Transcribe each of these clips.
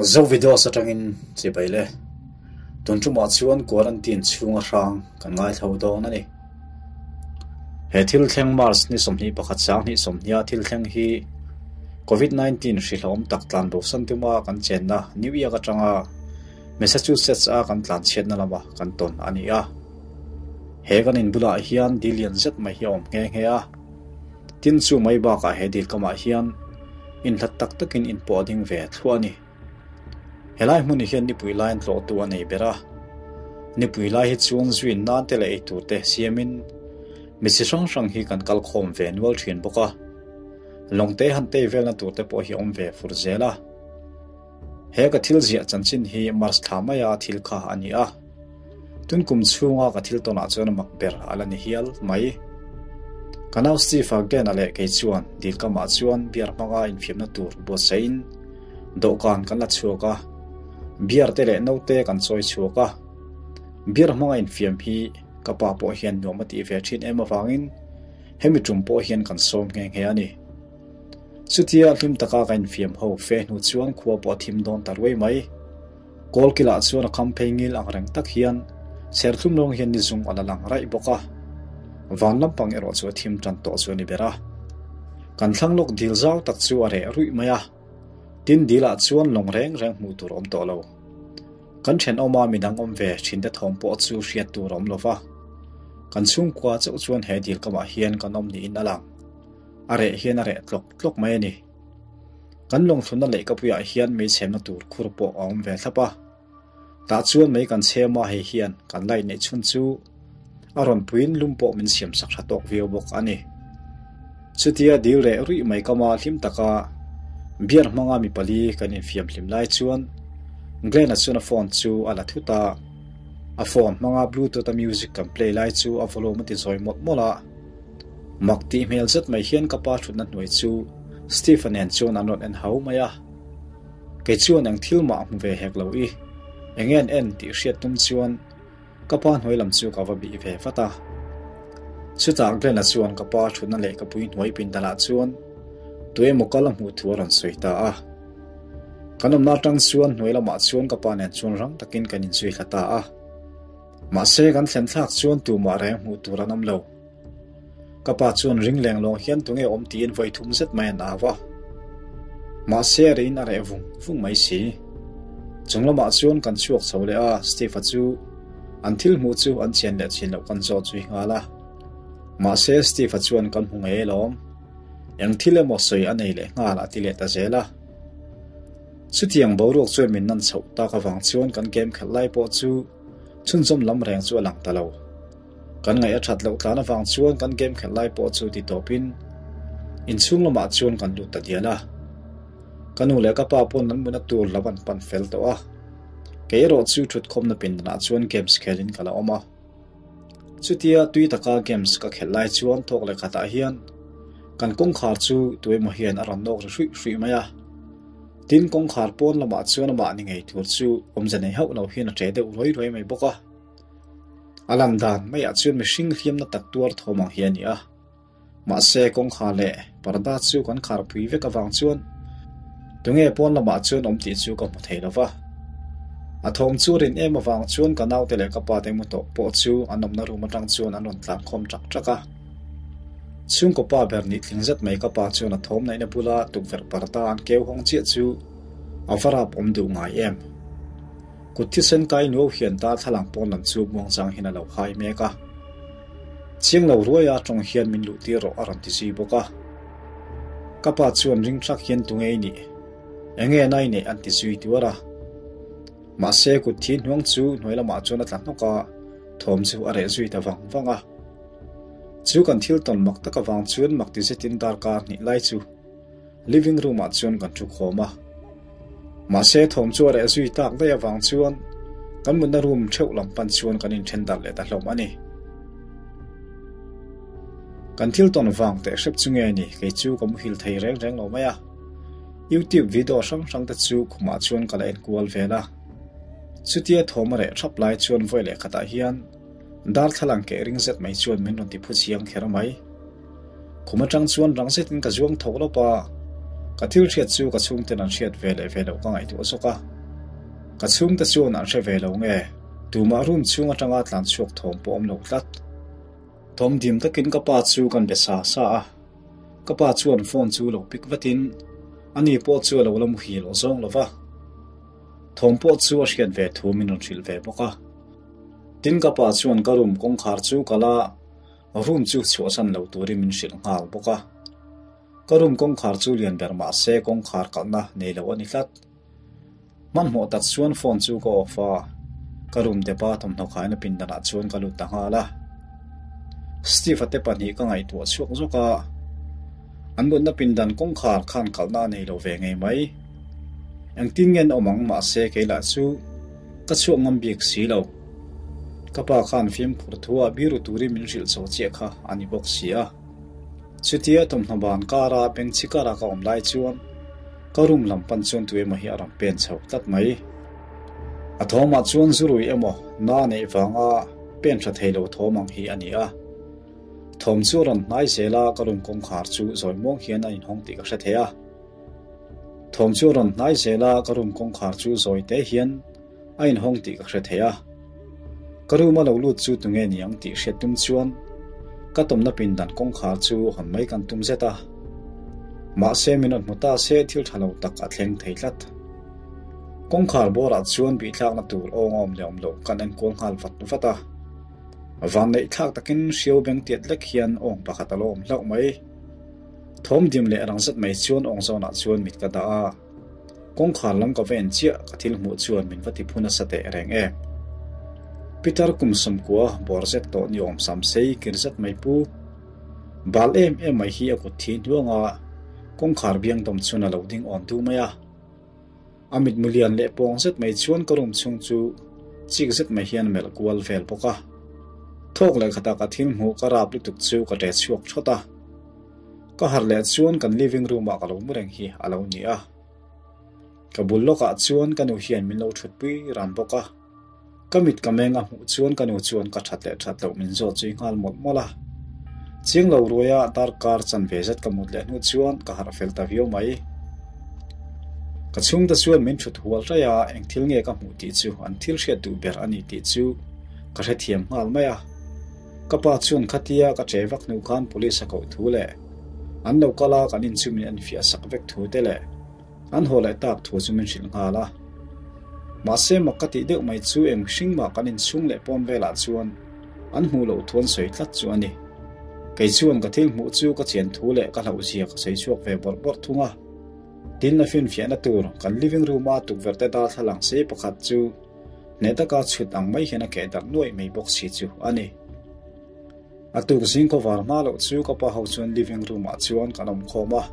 Zo videos atangin chibai le. Tun tumah chuan quarantine chhunga hrang kan ngaithlo dawn a ni. He thil thleng March ni 21 sang hnih sawmhnia thil thleng hi Covid-19 hrihlawm tak tlan bosan tuma kan chenna New York atanga Massachusetts a kan tlan chhiatna lama kan tawn a ni a. He kan in bulah hian dil lian zet mai hi a awm nghe nghe a. Tin chu mai bakah he dil kamah hian inhlat tak takin in pawh a ding ve thluah a ni. Helai hmun hian nipui laiin tlawhtu a nei ber a. Nipui lai hi chuan zuin nan te leh eitur te siamin mi chi hrang hrang hi kan kal khawm ve nual thin bawk a. Lawngte han tei velna tur te pawh hi a awm ve fur zel a. He ka thil ziah chanchin hi March thla maia thil kha a ni a. Tun kum chhunga ka thil tawnah chuan a mak ber a la ni hial mai. Ka nau Steve a Glenn-a leh kei chuan dil kamah chuan beer hmanga infiamna tur buatsaihin dawhkan kan la chhuak a, beer te leh naute kan chawi chhuak a. Beer hmanga infiam hi ka pa pawh hian nuam a tih ve thin em avangin hemi tum pawh hian kan sawm nghe nghe a ni. Chutia hlim taka ka infiam ho fe hnu chuan khua pawh a thim dawn ta ruai mai. Kawl kilah chuan a kham phei ngil ang reng tak hian serthlum rawng hian ni zung a la lang raih bawk a. Van lampang erawh chu a thim tan tawh chu a ni ber a. Kan thlang lawk dil zau tak chu a reh ruih mai a. Tin dilah chuan lawng reng reng hmuh tur a awm tawh lo. Kan thenawma midang awm ve thinte thawm pawh chu hriat tur a awm lo va. Kan chhungkua chauh chuan he dil kamah hian kan awm niin a lang. A reh hian a reh tlawk tlawk mai a ni. Kan lawngthlunna lehkapuiah hian mei chhemna tur khur pawh a awm ve thlap a. Tah chuan mei kan chhem a, hei hian kan light neih chhun chu a rawn puiin lum pawh min siam sak tha tawk viau bawk a ni. Chutia dil reh ruih mai kama hlim taka beer hmanga mi pali kan infiam hlim lai chuan Glenn-a chuan a phone chu a la thut a. A phone hmanga bluetooth a music kan play lai chu a volume a ti zawi mawlh mawlh a. Mak tih hmel zet mai hian ka pa thutna hnuai chu Steve-a nen chuan an rawn en hau mai a. Kei chuan eng thil mah hmu ve hek lo i, eng nge an en tih hriat tum chuan ka pa hnuai lam chu ka va bih ve vat a. Chutah Glenn-a chuan ka pa thutna leh ka pui hnuai pindanah chuan tu emaw kal a hmuh thu a rawn sawi ta a. Kan awmna atang chuan hnuai lamah chuan ka pa nen chuan rang takin kan inzui thla ta a. Mahse kan thlen thlak chuan tumah reng hmuh tur an awm lo. Ka pa chuan ring leng lawng hian tunge awm tiin vawi thum zet mai an au a. Mahse a rehin a reh vung vung mai si. Chung lamah chuan kan chhuak chho leh a, Steve-a chu an thil hmuh chu an chian leh chin loh kan zawt zui nghal a. Mahse Steve-a chuan kan hmu ngei alawm. Eng thil emaw sawi a nei leh nghal a ti leh ta zel a. Chutiang boruak chuan min nan chhoh tak avang chuan kan game khelh lai pawh chu chhunzawm lam reng chu a lang ta lo. Kan ngaih a that loh tlan avang chuan kan game khelh lai pawh chu ti tawpin inchhung lamah chuan kan lut ta dial a. Ka nu leh ka pa pawn an mutna tur lam an pan fel tawh a. Kei erawh chu thutkhawmna pindanah chuan games khelin ka la awm a. Chutia tui taka games ka khelh lai chuan thawk leh khatah hian kan kawngkhar chu tuemaw hian a rawn nawk ri hruih hruih mai a. Tin kawngkhar pawn lamah chuan amah ni ngei tur chu awmze nei hauh lo hian a ṭe deuh ruai ruai mai bawk a. A lan dan maiah chuan mihring hliamna tak tuar thawm ang hi a ni a. Mahse kawngkhar leh parda chu kan kharpui vek avang chuan tunge pawn lamah chuan awm tih chu ka hmu thei lo va. A thawm chu rin em avang chuan ka naute leh ka pate mu tawh pawh chu an awmna room atang chuan an rawn tlan khawm ṭak ṭak a. Chhungkaw pa ber nih tling zet mai ka pa chuan a thawm naihna bula tukverh parda an keu hawng chiah chu a va rap awm duh ngai em. Kut thisen kai nuau hian darthlalang pawn lam chu muangchang hian a lo hai mek a. Chiang lo ruaia tawng hian min luh tir rawh a rawn ti zui bawk a. Ka pa chuan ring thlak hian tunge i nih? Enge na i neih an ti zui tuar a. Mahse kut thi hnuang chu hnuai lamah chuan a tla hnawk a, thawm chu a reh zui ta vang vang a. Chu kan thil tawn mak tak avang chuan mak ti zetin darkar hnih lai chu Living room ah chuan kan thu khawm a. Mahse thawm chu a reh zui tak daih avang chuan kan mutna room theuh lam pan chuan kan inthen darh leh ta hlawm a ni. Kan thil tawn vang teh hrep chu nge ni kei chu ka muhil thei reng reng lo mai a. YouTube video hrang hrang te chu khumah chuan ka la en kual vel a. Chutia thawm a reh thap lai chuan vawi leh khatah hian darthlalang keh ring zet mai chuan min rawn ti phu chiang kher mai. Khum atang chuan rang zetin ka zuang thawk lawp a. Ka thil hriat chu ka chhungten an hriat ve leh ve loh ka ngaihtuah zawk a. Ka chhungte chuan an hre ve lo nge, tumah room chhung atanga tlan chhuak thawm pawh awm lo tlat. Thawm dim takin ka pa chu kan be sa sa a. Ka pa chuan phone chu lo pick vatin ani pawh chu a lo la muhil aw zawng lo va. Thawm pawh chu a hriat ve thu min rawn hrilh ve bawk a. Tin ka pa chuan ka room kawngkhar chu kal a, room chu chhuahsan lo turin min hrilh nghal bawk a. Ka room kawngkhar chu lian ber mah se kawngkhar kalhna nei lo a ni tlat. Hmanhmawh tak chuan phone chu ka off a, ka room depa thawmhnaw khaina pindanah chuan ka lut ta nghal a. Steve-a te pahnih ka ngaihtuah chhuak zawk a, an mutna pindan kawngkhar khan kalhna a nei lo ve ngei mai. Engtin nge an awm ang mahse kei lah chu ka chhuak ngam bik si lo. Ka pa khan fimkhur thuah biru turin min hrilh chho chiah kha a ni bawk si a. Chutia thawmhnaw ban kara bengchhi kara ka awm lai chuan ka room lam pan chuan tu emaw hi a rawn pen chho tlat mai. A thawmah chuan zurui emaw na neih vanga pen tha thei lo thawm ang hi a ni a. Thawm chu a rawn hnai zel a, ka room kawngkhar chu zawi muang hian a inhawng tih ka hre thei a. Thawm chu a rawn hnai zel a, ka room kawngkhar chu zawi te hian a inhawng tih ka hre thei a. Ka room a lo lut chu tunge ni ang tih hriat tum chuan ka tawmna pindan kawngkhar chu hawn mai kan tum zet a. Mahse min rawn hmu ta se thil tha lo tak a thleng thei tlat. Kawngkhar bawrah chuan bihthlakna tur awng a awm leh awm loh kan enkual nghal vat vat a. Vanneih thlak takin hriau beng tiat lek hian awng pakhat a lo awm hlauh mai. Thawm dim leh rang zet mai chuan awng zawnah chuan mit ka dah a. Kawngkhar lam ka va en chiah ka thil hmuh chuan min va ti phu nasa teh reng em. Peter kum sawmkua bawr zet tawh ni awm sam sei kir zet mai pu. Bal em em mai hi a kut thi hnuanga kawngkhar biang dawm chuan a lo ding awn du mai a. A mitmu lian leh pawng zet mai chuan ka room chhung chu chik zet mai hian a melh kual vel bawk a. Thawk leh khatah ka thil hmuh ka rap lutuk chu ka ṭe chhuak thawt a. Ka harh leh chuan kan living room ah ka lo mu reng hi a lo ni a. Ka bul lawkah chuan ka nu hian min lo thutpui ran bawk a. Ka mit ka meng a hmuh chuan ka nu chuan ka that leh that loh min zawt zui nghal mawlh mawlh a. Chiang lo ruaia darkar chanve zet ka mut leh hnu chuan ka harh fel ta viau mai. Ka chhungte chuan min thut hual raih a, eng thil nge ka hmuh tih chu an thil hriat duh ber a ni tih chu ka hrethiam nghal mai a. Ka pa chuan khatia ka che vak hnu khan police a koh thu leh an lo kal a kan in chu min enfiah sak vek thu te leh an haw leh tak thu chu min hrilh nghal a. Mahse mak ka tih deuh mai chu eng hring mah kan inchhung leh pawn velah chuan an hmuh loh thu an sawi tlat chu a ni. Kei chuan ka thil hmuh chu ka chian thu leh ka hlauhzia ka sawi chhuak ve bawrh bawrh thung a. Tin a finfiahna tur kan living room a tukverh te darthlalang sei pakhat chu Hneh taka chhut ang mai hian a keh darh nuaih mai bawk si chu a ni. A tuk zing khawvar hma loh chu ka pa ho chuan living room ah chuan kan awm khawm a.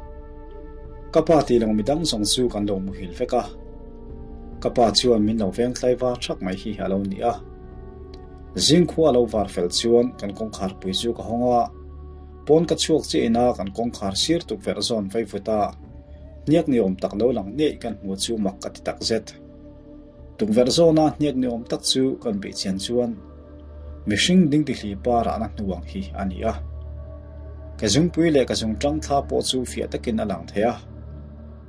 Ka pa tih lo midang zawng chu kan lo muhil vek a. Ka pa chuan min lo veng tlai var thak mai hi a lo ni a. Zing khua a lo var fel chuan kan kawngkhar pui chu ka hawng a. Pawn ka chhuak chiah ina kan kawngkhar sir tukverh zawn vaivut a hniak ni awm tak lo lang ngei kan hmu chu mak ka ti takzet. Tukverh zawna hniak ni awm tak chu kan beih chian chuan mihring dingtihli pa rahna hnuang hi a ni a. Ka zungpui leh ka zungtang thla pawh chu fiah takin a lang thei a.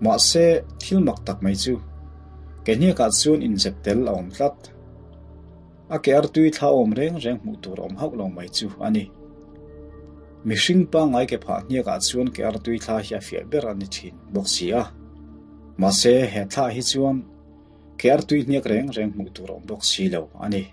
Mahse, thil mak tak mai chu ke hniakah chuan inzep tel a awm tlat. A ke artui thla awm reng reng hmuh tur a awm hauh lo mai chu a ni. Mihring pangngai ke phah hniakah chuan ke artui thla hi a fiah ber a ni thin bawk si a. Mahse, he thla hi chuan ke artui hniak reng reng hmuh tur a awm bawk si lo a ni.